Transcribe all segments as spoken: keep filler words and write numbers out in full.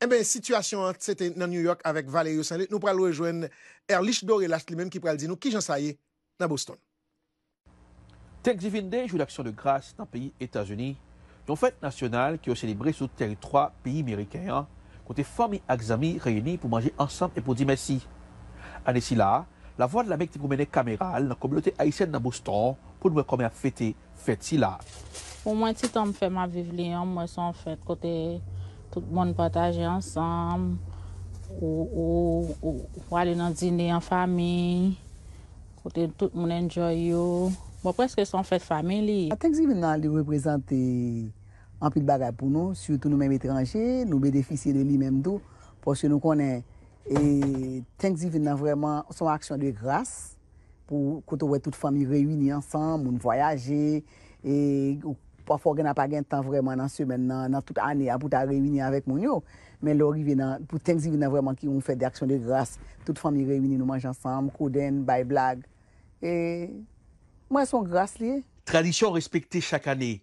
Enben, sitiyasyon an, se te nan New York avèk Valerio Saint-Louis. Nou pral rejwenn Erlich Dorelache li menm ki pral di nou kijan sa ye nan Boston. Thanksgiving Day, Jou d'Aksyon de Gras nan peyi Etazini, yon fèt nasyonal ke yo selebre sou tèritwa peyi meriken an, kote fanmi ak zanmi reyini pou manje ansanm e pou di mèsi. Ane sila a, Lavwadlamerik te pou mennen kamera l nan kominote ayisyèn nan Boston pou n wè kòman y ap fete fèt sila. Pou mwen, ti tan m fè m ap viv li an, m wè se yon fèt kote tout moun pataje ansanm, ou, ou, ou, ou ale nan dine an fanmi, kote tout moun enjoy yo. Bon, prèske se yon fèt fanmi li ye. Thanksgiving nan, li reprezante anpil bagay pou nou, sitou nou menm etranje, nou benefisye de li menm tou, paske nou konnen, e, Thanksgiving nan vrèman se yon aksyon de gras, pou kote w wè tout fanmi reyini ansanm, moun vwayaje, e ou, pafwa w gen, pa gen tan vrèman nan semèn nan, nan tout ane a pou ta reyini avèk moun yo. Men lè w rive nan, pou Thanksgiving nan vrèman ki yon fèt de aksyon de gras, tout fanmi reyini, nou manje ansanm, kodenn, bay blag. E mwen, se yon gras li ye. Tradisyon respekte chak ane.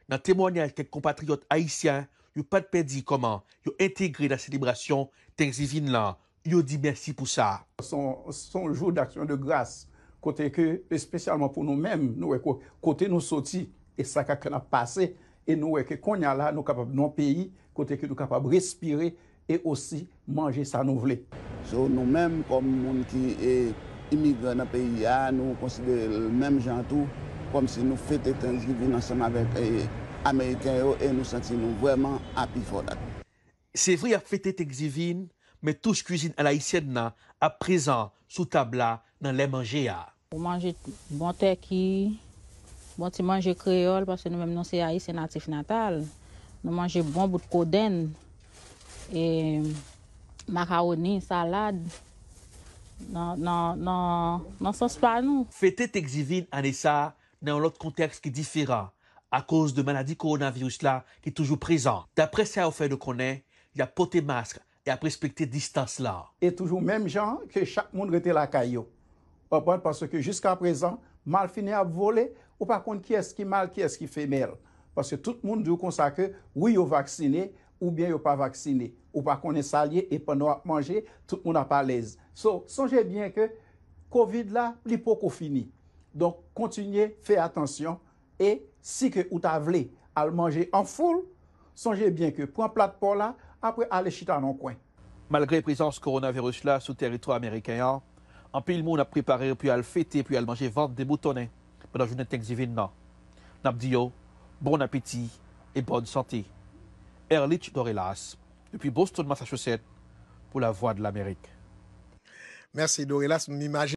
Nan temwanyaj kèk konpatriyòt ayisyen, yo pa t pè di kòman yo entegre nan selebrasyon Thanksgiving lan. Yo di mèsi pou sa. Se yon, se yon jou d'action de grâce, kote ke, espesyalman pou nou menm, nou wè ko-, kote nou soti, e sa k ap pase, e nou wè ke kounye a la, nou kapab nan yon peyi kote ke nou kapab respire e osi manje sa nou vle. So, nou menm, kòm moun ki, e, imigran nan peyi a, nou konsidere l menm jan tou, kòmsi nou fete Thanksgiving ansanm avèk, e, Ameriken yo, e nou santi nou vrèman happy for that. Se vre y ap fete Thanksgiving, men touch kwizin alayisyèn nan ap prezan sou tab la nan lè manje a. Ou manje bon tèki, bon ti manje kreyòl, paske nou menm nou se Ayisyen natif natal. Nou manje bon bout kodenn, e makawoni, salad, nan, nan, nan, nan sans pa nou. Fete Thanksgiving ane sa a nan yon lòt kontèks ki diferan, akoz de maladi kowonaviris la ki toujou prezan. Daprè sa yo fè nou konnen, y ap pote mask e ap respekte distans lan. E toujou menm jan ke chak moun rete lakay yo. Konprann? Paske jiska prezan, malfini ap vole, ou pa konn kiyès ki mal, kiyès ki femèl. Paske tout moun di w konsa ke wi, yo vaksine, oubyen yo pa vaksine. Ou pa konnen sa l ye, e pandan w ap manje, tout moun ap alèz. So, sonje byen ke kovid la, li poko fini. Donk, kontinye fè atansyon, e si ke ou ta vle al manje an foul, sonje byen ke pran plat pa w la, apre ale chita nan yon kwen. Malgre prezans kowonaviris la sou tèritwa ameriken an, anpil moun ap prepare yo pou y al fete, pou y al manje vant deboutonnen pandan jounen Thanksgiving nan. N ap di yo bon apeti e bòn sante. Erlich Dorelas, depi Boston, Massachusetts, pou Lavwadlamerik. Mèsi, Dorelas. M imajine